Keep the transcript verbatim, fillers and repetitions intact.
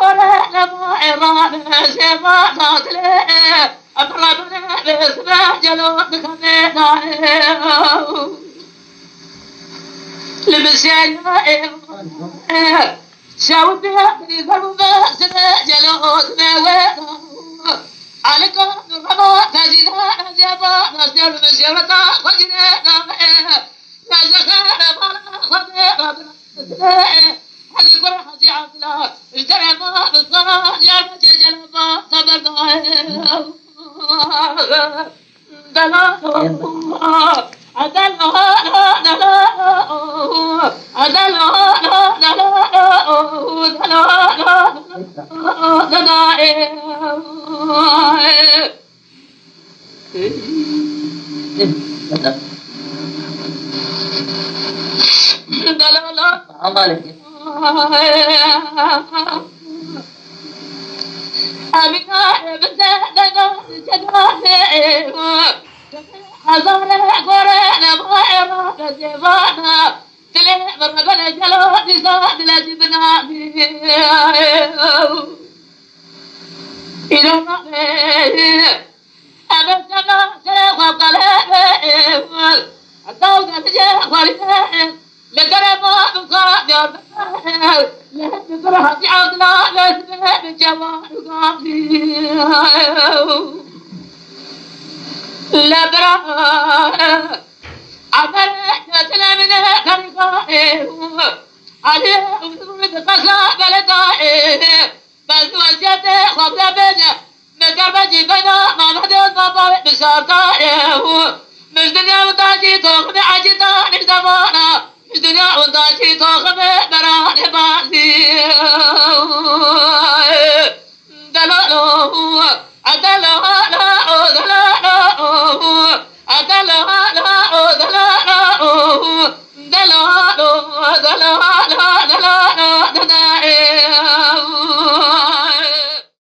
kore nema êran zêma dadile. Em rabine bêsme celo dikane dane. Li misêna êran. Şewitî bî zerû ve sine celo dime we. Alika rema tezîna zêma nasir misêweta xwecine dame. Bes wesiyetê xwe bide bêje. Min kar be cî beyna Mehmedê û Babê bişartayê û min ji dinya winda jî toximê ecî danî zemana. Min ji dinya winda jî toximê beranê bandî.